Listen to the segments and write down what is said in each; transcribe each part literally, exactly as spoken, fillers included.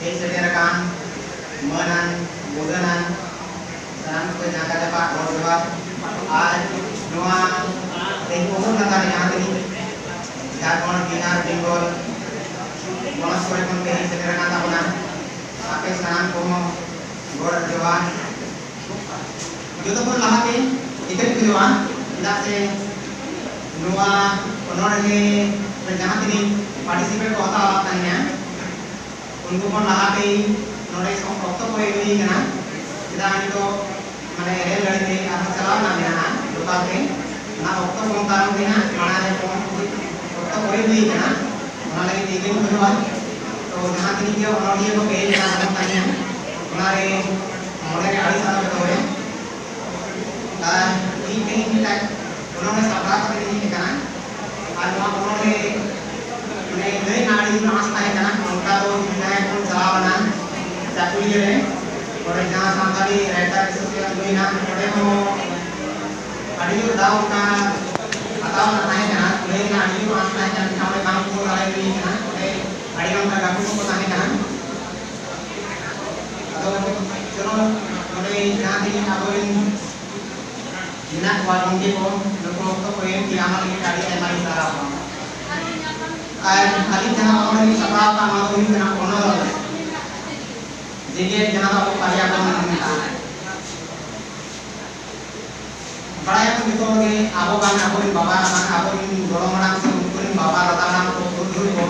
ᱦᱮᱡ ᱥᱮᱴᱮᱨ ᱟᱠᱟᱱ ᱢᱟᱹᱱᱟᱱ ᱜᱩᱱᱟᱹᱱᱟᱱ ᱥᱟᱱᱟᱢ ᱠᱚ ᱡᱟᱸᱜᱟ ᱡᱟᱯᱟᱜ ᱜᱚᱰ ᱡᱚᱦᱟᱨ᱾ ᱟᱨ ᱱᱚᱣᱟ ᱛᱮᱦᱮᱧ ᱩᱢᱩᱞ ᱞᱟᱛᱟᱨ ᱨᱮ ᱡᱟᱦᱟᱸ ᱛᱤᱱᱟᱹᱜ ᱡᱷᱟᱲᱠᱷᱚᱸᱰ, ᱵᱤᱦᱟᱨ, ᱵᱮᱝᱜᱚᱞ ᱯᱚᱱᱚᱛ ᱠᱚᱨᱮ ᱠᱷᱚᱱ ᱯᱮ ᱦᱮᱡ ᱥᱮᱴᱮᱨ ᱟᱠᱟᱱ ᱛᱟᱵᱚᱱᱟ, ᱟᱯᱮ ᱥᱟᱱᱟᱢ ᱠᱚᱦᱚᱸ ᱜᱚᱰ ᱡᱚᱦᱟᱨ᱾ ᱡᱚᱛᱚ ᱠᱷᱚᱱ ᱞᱟᱦᱟᱛᱮ ᱤᱠᱟᱹᱧ ᱠᱷᱚᱡᱚᱜᱼᱟ, ᱪᱮᱫᱟᱜ ᱥᱮ ᱱᱚᱣᱟ ᱚᱱᱚᱬᱦᱮ ᱨᱮ ᱡᱟᱦᱟᱸ ᱛᱤᱱᱟᱹᱜ participate ᱠᱚ ᱦᱟᱛᱟᱣ ᱞᱟᱜ ᱛᱟᱦᱮᱸᱱᱟ, ᱩᱱᱠᱩ ᱠᱷᱚᱱ ᱞᱟᱦᱟᱛᱮ ᱱᱚᱰᱮ ᱚᱠᱛᱚ ᱠᱚ ᱮᱢ ᱦᱩᱭ ᱠᱟᱱᱟ᱾ ᱪᱮᱫᱟᱜ ᱱᱤᱛᱚᱜ ᱢᱟᱱᱮ ᱨᱮᱞ ᱜᱟᱹᱰᱤ ᱛᱮ ᱟᱨᱦᱚᱸ ᱪᱟᱞᱟᱣ ᱨᱮᱱᱟᱜ ᱢᱮᱱᱟᱜᱼᱟ ᱞᱳᱠᱟᱞ ᱛᱮ, ᱚᱱᱟ ᱚᱠᱛᱚ ᱠᱚ ᱯᱟᱨᱚᱢ ᱛᱮ ᱦᱟᱸᱜ ᱢᱟᱲᱟᱝ ᱨᱮ ᱯᱷᱳᱱ ᱚᱠᱛᱚ ᱠᱚ ᱮᱢ ᱦᱩᱭ ᱠᱟᱱᱟ, ᱚᱱᱟ ᱞᱟᱹᱜᱤᱫ ᱤᱠᱟᱹᱧ ᱠᱷᱚᱡᱚᱜᱼᱟ᱾ ᱛᱚ ᱡᱟᱦᱟᱸ ᱛᱤᱱᱟᱹᱜ ᱜᱮ ᱚᱱᱚᱬᱦᱤᱭᱟᱹ ᱠᱚ ᱦᱮᱡ ᱠᱟᱱᱟ ᱛᱟᱵᱚᱱ ᱛᱟᱦᱮᱸᱱ, ᱚᱱᱟ ᱨᱮ ᱢᱚᱱᱮ ᱨᱮ ᱟᱹᱲᱤᱥ ᱟᱞᱚ ᱯᱮ ᱫᱚᱦᱚᱭᱟ᱾ ᱟᱨ ᱤᱧ ᱛᱮᱦᱮᱧ ᱢᱤᱫᱴᱟᱝ ᱚᱱᱚᱬᱦᱮ ᱥᱟᱯᱲᱟᱣ ᱠᱟᱛᱮ ᱤᱧ ᱦᱮᱡ ᱟᱠᱟᱱᱟ᱾ ᱟᱨ ᱱᱚᱣᱟ ᱚᱱᱚᱬᱦᱮ ᱢᱟᱱᱮ ᱞᱟᱹᱭ ᱨᱮᱱᱟᱜ ᱟᱹᱰᱤ ᱡᱳᱨ ᱟᱸᱥ ᱛᱟᱦᱮᱸ ᱠᱟᱱᱟ, ᱚᱱᱠᱟ ᱫᱚ ᱡᱟᱦᱟᱸᱭ ᱠᱚ ᱪᱟᱞᱟᱣ ᱞᱮᱱᱟ ᱪᱟᱠᱩᱞᱤᱭᱟᱹ ᱨᱮ, ᱚᱸᱰᱮ ᱡᱟᱦᱟᱸ ᱥᱟᱱᱛᱟᱲᱤ writer association ᱦᱩᱭᱱᱟ, ᱚᱸᱰᱮ ᱦᱚᱸ ᱟᱹᱰᱤ ᱡᱳᱨ ᱫᱟᱣ ᱚᱱᱠᱟ ᱦᱟᱛᱟᱣ ᱨᱮᱱᱟᱜ ᱛᱟᱦᱮᱸ ᱠᱟᱱᱟ, ᱞᱟᱹᱭ ᱨᱮᱱᱟᱜ ᱟᱹᱰᱤ ᱡᱳᱨ ᱟᱸᱥ ᱛᱟᱦᱮᱸ ᱠᱟᱱᱟ, ᱢᱮᱱᱠᱷᱟᱱ ᱚᱸᱰᱮ ᱵᱟᱝ ᱠᱚ ᱫᱟᱲᱮ ᱦᱩᱭ ᱠᱟᱱᱟ᱾ ᱚᱸᱰᱮ ᱟᱹᱰᱤ ᱜᱟᱱ ᱚᱱᱠᱟ ᱜᱟᱹᱠᱷᱩᱲ ᱠᱚᱠᱚ ᱛᱟᱦᱮᱸ ᱠᱟᱱᱟ᱾ ᱟᱫᱚ ᱪᱚᱞᱚ ᱱᱚᱰᱮ ᱡᱟᱦᱟᱸ ᱛᱤᱱᱟᱹᱜ ᱟᱵᱚᱨᱮᱱ ᱢᱮᱱᱟᱜ ᱠᱚᱣᱟ ᱜᱚᱢᱠᱮ ᱠᱚ, ᱱᱩᱠᱩ ᱚᱠᱛᱚ ᱠᱚ ᱮᱢ ᱠᱮᱜᱼᱟ, ᱚᱱᱟ ᱞᱟᱹᱜᱤᱫ ᱟᱹᱰᱤ ᱟᱭᱢᱟ ᱜᱮ ᱥᱟᱨᱦᱟᱣ᱾ ᱟᱨ ᱟᱹᱞᱤᱧ ᱡᱟᱦᱟᱸ ᱚᱱᱚᱬᱦᱮ ᱞᱤᱧ ᱥᱟᱯᱲᱟᱣ ᱟᱠᱟᱫ, ᱱᱚᱣᱟ ᱫᱚ ᱦᱩᱭᱩᱜ ᱠᱟᱱᱟ ᱚᱱᱚᱬᱦᱮ, ᱡᱮᱜᱮᱛ ᱡᱟᱦᱟᱸ ᱫᱚ ᱟᱵᱚ ᱯᱟᱨᱭᱟᱵᱚᱨᱚᱱ ᱵᱚᱱ ᱢᱮᱛᱟᱜᱼᱟ᱾ ᱵᱟᱲᱟᱭᱟᱵᱚᱱ ᱡᱚᱛᱚ ᱦᱚᱲ ᱜᱮ, ᱟᱵᱚ ᱵᱟᱝ ᱟᱵᱚᱨᱮᱱ ᱵᱟᱵᱟ, ᱵᱟᱝ ᱟᱵᱚᱨᱮᱱ ᱜᱚᱲᱚᱢ ᱦᱟᱲᱟᱢ ᱥᱮ ᱩᱱᱠᱩ ᱨᱮᱱ ᱵᱟᱵᱟ ᱫᱟᱫᱟ ᱦᱟᱲᱟᱢ ᱠᱚ, ᱯᱩᱨᱩᱫᱷᱩᱞ ᱠᱚ,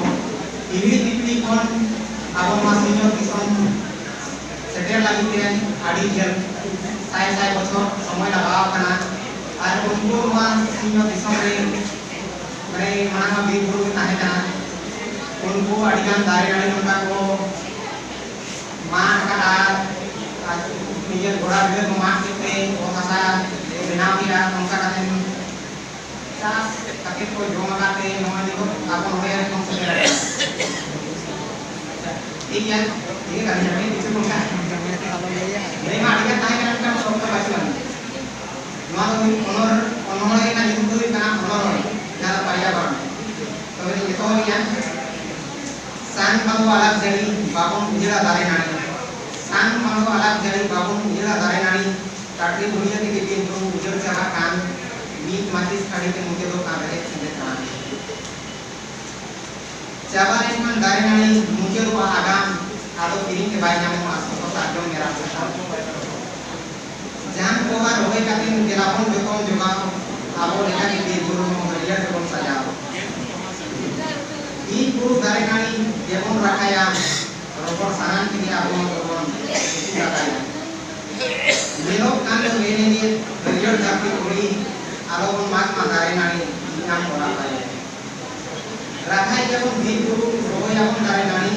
ᱯᱤᱲᱦᱤ ᱠᱤ ᱯᱤᱲᱦᱤ ᱠᱷᱚᱱ ᱟᱵᱚ ᱱᱚᱣᱟ ᱥᱤᱧᱚᱛ ᱫᱤᱥᱚᱢ ᱥᱮᱴᱮᱨ ᱞᱟᱹᱜᱤᱫ ᱛᱮ ᱟᱹᱰᱤ ᱡᱷᱟᱹᱞ ᱥᱟᱭ ᱥᱟᱭ ᱵᱚᱪᱷᱚᱨ ᱥᱚᱢᱚᱭ ᱞᱟᱜᱟᱣ ᱟᱠᱟᱱᱟ᱾ ᱟᱨ ᱩᱱᱠᱩ ᱱᱚᱣᱟ ᱥᱤᱧᱚᱛ ᱫᱤᱥᱚᱢ ᱨᱮ ᱢᱟᱱᱮ ᱢᱟᱲᱟᱝ ᱢᱟ ᱵᱤᱨ ᱵᱩᱨᱩ ᱜᱮ ᱛᱟᱦᱮᱸ ᱠᱟᱱᱟ᱾ ᱩᱱᱠᱩ ᱟᱹᱰᱤ ᱜᱟᱱ ᱫᱟᱨᱮ ᱱᱟᱹᱲᱤ ᱱᱚᱝᱠᱟ ᱠᱚ ᱢᱟᱜ ᱟᱠᱟᱫᱼᱟ, ᱟᱨ ᱱᱤᱡᱮᱨ ᱜᱚᱲᱟ ᱵᱷᱤᱲᱟᱹ ᱠᱚ ᱢᱟᱜ ᱠᱮᱫ ᱛᱮ ᱚᱛ ᱦᱟᱥᱟ ᱵᱮᱱᱟᱣ ᱠᱮᱫᱼᱟ᱾ ᱚᱱᱠᱟ ᱠᱟᱛᱮ ᱪᱟᱥ ᱠᱟᱛᱮ ᱠᱚ ᱡᱚᱢ ᱟᱠᱟᱫ ᱛᱮ ᱱᱚᱜᱼᱚᱭ ᱱᱤᱛᱚᱜ ᱟᱵᱚ ᱱᱚᱰᱮ ᱵᱚᱱ ᱥᱮᱴᱮᱨ ᱟᱠᱟᱱᱟ᱾ ᱴᱷᱤᱠ ᱜᱮᱭᱟ, ᱴᱷᱤᱠ ᱜᱮᱭᱟ, ᱠᱟᱹᱢᱤ ᱠᱟᱹᱢᱤ ᱠᱤᱪᱷᱩ ᱵᱚᱱ ᱠᱟᱹᱢᱤ᱾ ᱞᱟᱹᱭ ᱢᱟ ᱟᱹᱰᱤ ᱜᱟᱱ ᱛᱟᱦᱮᱸ ᱠᱟᱱᱟ, ᱢᱮᱱᱠᱷᱟᱱ ᱚᱠᱛᱚ ᱵᱟᱹᱪᱩᱜ ᱟᱹᱱᱤᱡ᱾ ᱱᱚᱣᱟ ᱫᱚ ᱦᱩᱭᱩᱜ ᱚᱱᱚᱬ-, ᱚᱱᱚᱬᱦᱮ ᱨᱮᱱᱟᱜ ᱧᱩᱛᱩᱢ ᱫᱚ ᱦᱩᱭᱩᱜ ᱠᱟᱱᱟ ᱚᱱᱚᱬᱦᱮ, ᱡᱟᱦᱟᱸ ᱫᱚ ᱯᱟᱨᱭᱟᱵᱚᱨᱚᱱ᱾ ᱛᱚᱵᱮ ᱞᱤᱧ ᱮᱛᱚᱦᱚᱵᱮᱜᱼᱟ᱾ ᱥᱟᱱ ᱵᱟᱝ ᱟᱞᱟᱜ ᱡᱟᱹᱲᱤ ᱵᱟᱵᱚᱱ ᱩᱡᱟᱹᱲᱟ ᱫᱟᱨᱮ ᱱᱟᱹᱲᱤ᱾ ᱥᱟᱱ ᱵᱟᱝ ᱟᱞᱟᱜ ᱡᱟᱹᱲᱤ ᱵᱟᱵᱚᱱ ᱩᱡᱟᱹᱲᱟ ᱫᱟᱨᱮ ᱱᱟᱹᱲᱤ᱾ ᱴᱟᱴᱨᱤ ᱵᱷᱩᱭᱟᱹ ᱛᱮᱜᱮ ᱵᱤᱨ ᱵᱩᱨᱩ ᱩᱡᱟᱹᱲ ᱪᱟᱵᱟᱜ ᱠᱟᱱ᱾ ᱢᱤᱫ ᱢᱟᱹᱪᱤᱥ ᱠᱷᱟᱹᱲᱤ ᱛᱮ ᱢᱩᱪᱟᱹᱫᱚᱜ ᱠᱟᱱ ᱨᱮᱦᱮᱫ ᱥᱮᱸᱫᱮᱫ ᱠᱟᱱᱟ᱾ ᱪᱟᱵᱟ ᱞᱮᱱᱠᱷᱟᱱ ᱫᱟᱨᱮ ᱱᱟᱹᱲᱤ ᱢᱩᱪᱟᱹᱫᱚᱜᱼᱟ ᱟᱜᱟᱢ᱾ ᱟᱫᱚ ᱠᱤᱨᱤᱧ ᱛᱮ ᱵᱟᱭ ᱧᱟᱢᱚᱜᱼᱟ ᱥᱚᱛᱚ ᱥᱟᱨᱡᱚᱢ ᱢᱮᱨᱟ ᱥᱟᱠᱟᱢ᱾ ᱡᱟᱦᱟᱸ ᱠᱚ ᱟᱨ ᱨᱚᱦᱚᱭ ᱠᱟᱛᱮ ᱜᱮᱞᱟᱵᱚᱱ ᱡᱚᱛᱚᱱ ᱡᱚᱜᱟᱣ, ᱟᱵᱚ ᱞᱮᱠᱟᱜᱮ ᱵᱤᱨ ᱵᱩᱨᱩ ᱦᱚᱸ ᱦᱟᱹᱨᱭᱟᱹᱲ ᱛᱮᱵᱚᱱ ᱥᱟᱡᱟᱣ᱾ ᱵᱤᱨ ᱵᱩᱨᱩ ᱫᱟᱨᱮ ᱱᱟᱹᱲᱤ ᱡᱮᱵᱚᱱ ᱨᱟᱠᱷᱟᱭᱟ, ᱨᱚᱯᱚᱲ ᱥᱟᱱᱟᱢ ᱛᱮᱜᱮ ᱟᱵᱚ ᱫᱚᱵᱚᱱ ᱨᱟᱠᱷᱟᱭᱟ᱾ ᱧᱮᱞᱚᱜ ᱠᱟᱱ ᱫᱚ ᱢᱮᱱᱮᱫ ᱦᱟᱹᱨᱭᱟᱹᱲ ᱫᱷᱟᱹᱨᱛᱤ ᱯᱩᱨᱤ, ᱟᱞᱚᱵᱚᱱ ᱢᱟᱜᱽ ᱢᱟ ᱫᱟᱨᱮ ᱱᱟᱹᱲᱤ, ᱤᱧ ᱟᱢ ᱵᱚᱱ ᱨᱟᱠᱷᱟᱭᱟ᱾ ᱨᱟᱠᱷᱟᱭ ᱜᱮᱵᱚᱱ ᱵᱤᱨ ᱵᱩᱨᱩ, ᱨᱚᱦᱚᱭᱟᱵᱚᱱ ᱫᱟᱨᱮ ᱱᱟᱹᱲᱤ᱾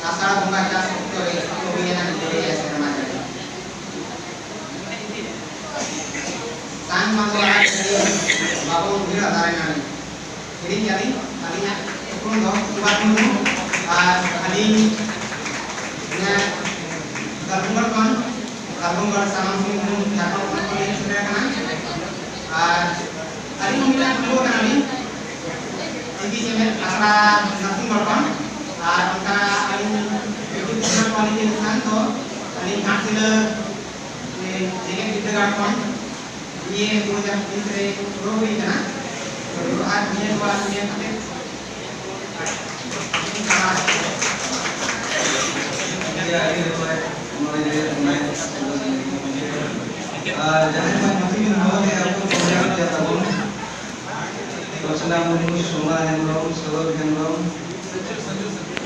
ᱟᱥᱟᱲ ᱵᱚᱸᱜᱟ ᱪᱟᱥ ᱚᱠᱛᱚ ᱨᱮ ᱛᱚᱵᱮ ᱟᱱᱟᱝ ᱡᱟᱹᱲᱤᱭᱟᱭ ᱥᱮᱨᱢᱟ ᱡᱟᱹᱲᱤ᱾ ᱥᱟᱱ ᱢᱟᱱᱫᱚ ᱟᱲᱟᱜ ᱜᱤᱰᱤ, ᱵᱟᱵᱚᱱ ᱩᱡᱟᱹᱲᱟ ᱫᱟᱨᱮ ᱱᱟᱹᱲᱤ᱾ ᱦᱤᱲᱤᱧ ᱟᱹᱞᱤᱧ, ᱟᱹᱞᱤᱧᱟᱜ ᱩᱯᱨᱩᱢ ᱫᱚ ᱥᱩᱵᱷᱟᱥ ᱢᱩᱨᱢᱩ, ᱟᱨ ᱟᱹᱞᱤᱧ ᱱᱤᱭᱟᱹ ᱫᱟᱨᱵᱷᱚᱝᱜᱟ ᱠᱷᱚᱱ, ᱫᱟᱨᱵᱷᱚᱝᱜᱟ ᱥᱟᱱᱟᱢ ᱥᱤᱝᱵᱷᱩᱢ ᱡᱷᱟᱲᱠᱷᱚᱸᱰ ᱠᱷᱚᱱ ᱞᱤᱧ ᱥᱮᱴᱮᱨ ᱟᱠᱟᱱᱟ᱾ ᱟᱨ ᱟᱹᱞᱤᱧ ᱦᱚᱸ ᱢᱤᱫᱴᱟᱝ ᱯᱟᱹᱴᱷᱩᱣᱟᱹ ᱠᱟᱱᱟᱞᱤᱧ, ᱡᱤᱵᱤ ᱪᱮᱢᱮᱫ ᱟᱥᱲᱟ ᱱᱟᱨᱥᱤᱝ ᱵᱚᱨᱫᱷᱚᱱ᱾ ᱟᱨ ᱚᱱᱠᱟ ᱟᱹᱞᱤᱧ YouTube channel ᱠᱚ ᱟᱹᱞᱤᱧ ᱞᱤᱧ ᱠᱷᱟᱱ ᱫᱚ ᱟᱹᱞᱤᱧ ᱜᱷᱟᱴᱥᱤᱞᱟᱹ ᱡᱮᱜᱮᱛ ᱵᱤᱨᱫᱟᱹᱜᱟᱲ ᱠᱷᱚᱱ ᱵᱤ ᱮ ᱫᱩ ᱦᱟᱡᱟᱨ ᱯᱚᱸᱪᱤᱥ ᱨᱮ ᱯᱩᱨᱟᱹᱣ ᱦᱩᱭ ᱠᱟᱱᱟ᱾ ᱟᱨ ᱱᱤᱭᱟᱹ ᱱᱚᱣᱟ ᱧᱮᱞ ᱠᱟᱛᱮ ᱟᱹᱰᱤ ᱱᱟᱯᱟᱭ ᱱᱚᱰᱮ ᱡᱮ ᱱᱚᱰᱮ ᱟᱨ ᱡᱟᱦᱟᱸᱭ ᱢᱟᱹᱡᱷᱤ ᱵᱤᱱ ᱦᱚᱦᱚ ᱞᱮᱫᱼᱟ, ᱟᱵᱚ ᱠᱚ ᱧᱮᱞ ᱠᱮᱫ ᱛᱟᱵᱚᱱ, ᱨᱚᱪᱚᱱᱟ ᱢᱩᱨᱢᱩ, ᱥᱳᱢᱟ ᱦᱮᱢᱵᱨᱚᱢ, ᱥᱚᱨᱚᱞ ᱦᱮᱢᱵᱨᱚᱢ,